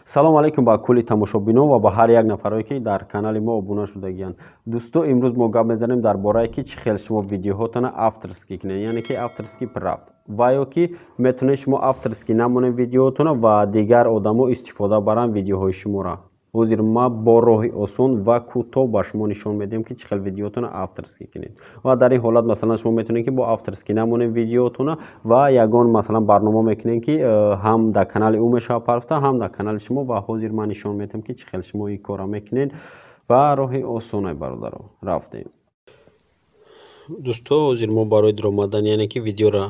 Салому алайкум ба кулли тамошобинон ва ба ҳар як нафарое, ки дар канали мо обуна шудагиянд. Дӯсто, имрӯз мо гап мезанем дар борае, ки чӣ хел шумо видеоҳотона авторский кунед, яъне ки авторский прав, ва ё ки метавонед шумо авторский намонед видеоҳотона ва дигар одамо истифода баранд видеоҳои шуморо. Ҳозир ма бо роҳи осон ва кӯтоҳ ба шумо нишон медиҳем, ки чӣ хел видеоотона авторский кунед. Ва дар ин ҳолат, масалан, шумо метавонед, ки бо авторский намонед видеоотона ва ягон, масалан, барнома мекунед, ки ҳам дар канали ӯ мешавад парфта, ҳам дар канали шумо. Ва ҳозир ман нишон медиҳам, ки чӣ хел шумо ин корро мекунед ва роҳи осоне. Бародаро, рафтем. Дӯсто, ҳозир мо барои даромадан, яъне ки видеоро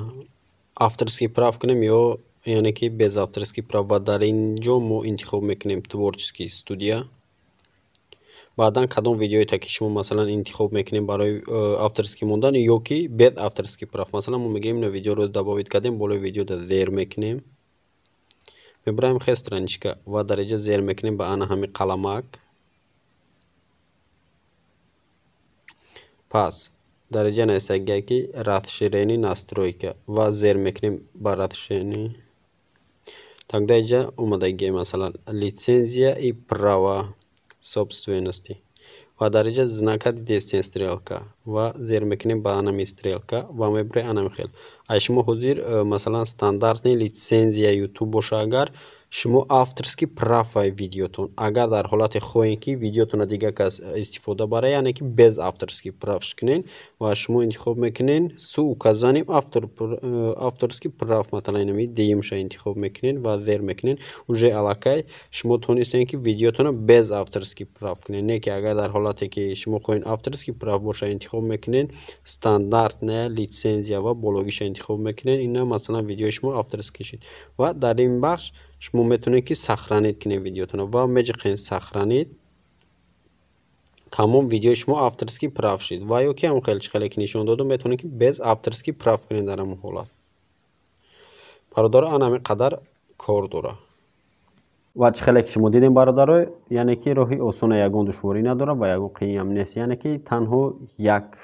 авторский прав кунем ё, яъне ки, без авторский прав, ва дар ин ҷо мо интихоб мекунем «Творческий студия». Баъдан кадом видеоете, ки шумо, масалан, интихоб мекунем барои авторский мондан ё ки без авторский прав. Масалан, мо мегирем ина видеоро, добавить кардем, болои видео зер мекунем, мебараем хе страничка ва дар инҷа зер мекунем ба ана ҳами қаламак. Пас дар инҷа нависагия, ки «Расширение настройка», ва зер мекунем ба «Расширение». Тогда инҷа омадагия, масалан, «Лицензия и права собственности», ва дар инҷа знака дидестен, стрелка, ва зер мекунем ба анами стрелка ва мебурем анами хел. Ай шумо ҳозир масалан, стандартный лицензия Ютуб боша, агар шумо авторский прав видеотон, агар дар ҳолате хоҳем, ки видеотонро дигар кас истифода бара, яъне ки без авторский прав кунен, ва шумо интихоб мекунен «С указанием авторский прав». Масалан, инами дуюмша интихоб мекунен ва зер мекунен. Уже аллакай шумо тонистем, ки видеотонро без авторский прав кунен. Не ки агар дар ҳолате, ки шумо хоҳен авторский прав боша, интихоб мекунен «Стандартная лицензия» ва бологиша интихоб мекунен. Ина, масалан, видеои шумо авторский шид ва дар ин бахш шумо метавонед, ки сохранить кунед видеотонро ва меҷиқен «Сохранить». Тамом, видеои шумо авторский прав шид. Ва ё ки ҳам хеле чӣ хеле ки нишон додам, метавонед, ки без авторский прав кунед. Дар ҳамон ҳолат, бародаро, ана ҳамин қадар кор дора. Ва чӣ хеле ки шумо дидем, бародаро, яъне ки роҳи осона, ягон душворӣ надорад ва ягон қиинам нест. Яъне ки танҳо як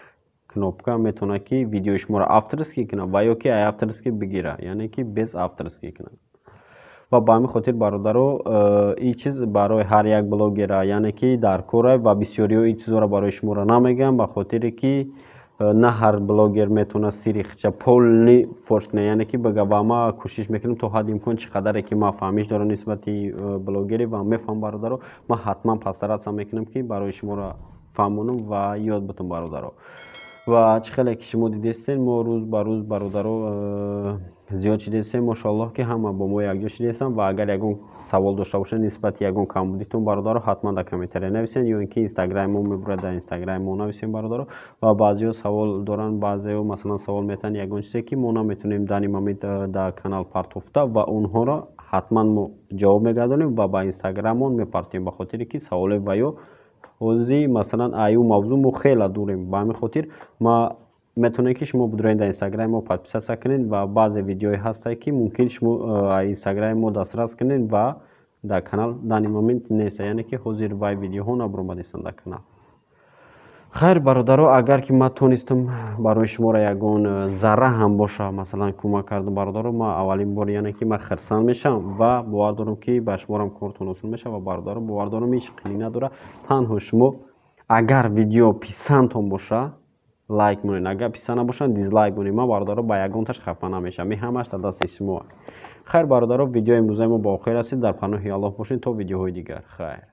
кнопка метавонад, ки видеои шуморо авторский кунад ва ё ки авторский бигира, яъне ки без авторский кунад. Ва ба ҳамин хотир, бародаро, ин чиз барои ҳар як блогера, яъне ки, дар кора. Ва бисёриҳо ин чизҳоро барои шуморо намегӯянд, ба хотире ки на ҳар блогер метавонад сирри хича полный фош кунад, яъне ки бага. Ва ма кӯшиш мекунам то ҳадди имкон, чӣ қадаре ки ман фаҳмиш дорам нисбати блогерӣ ва мефаҳмам, бародаро, ман ҳатман постараться мекунам, ки барои шуморо фаҳмонам ва ёд бутам, бародаро. Ва чӣ хеле ки шумо дидестен, мо рӯз ба рӯз, бародаро, зиёд шидестем, мошоаллоҳ, ки ҳама бо мо якҷо шидестанд. Ва агар ягон савол дошта бошед нисбати ягон камбудитон, бародаро, ҳатман дар комментария нависед ё ин ки инстаграми мо мебурад, дар инстаграми мо нависем, бародаро. Ва баъзеҳо савол доранд, баъзеҳо, масалан, савол метаҳанд ягон чизе, ки мо наметавонем данный момент дар канал партофта, ва онҳоро ҳатман мо ҷавоб мегардонем ва ба инстаграммон мепартоем, ба хотире ки саволе ва ё ҳозир, масалан, аю мавзӯъ мо хеле дурем. Ба ҳамин хотир ма метавонед, ки шумо бидуред, дар инстаграми мо подписаться кунед ва баъзе видеои ҳастае, ки мумкин шумо инстаграми мо дастрас кунед ва дар канал данный момент нест, яъне ки ҳозир вай видеоҳо набуромадистанд дар канал. Хайр, бародаро, агар ки ман тонистам барои шуморо ягон зарра ҳам боша, масалан, кӯмак кардам, бародаро, ман аввалин бор, яъне ки, ман хирсанд мешавам ва бовар дорам, ки ба шуморам кортон осон мешавад. Ва, бародаро, бовар дорам, ҳеҷ қинӣ надорад. Танҳо шумо агар видео писандтон боша, лайк монед, агар писанд набошад, дизлайк монед. Ман, бародаро, ба ягонташ хафа намешавам, ин ҳамаш дар дасти шумо. Хайр, бародаро, видеои имрӯзаи мо ба охир расид. Дар паноҳи Аллоҳ бошед то видеоҳои дигар. Хайр.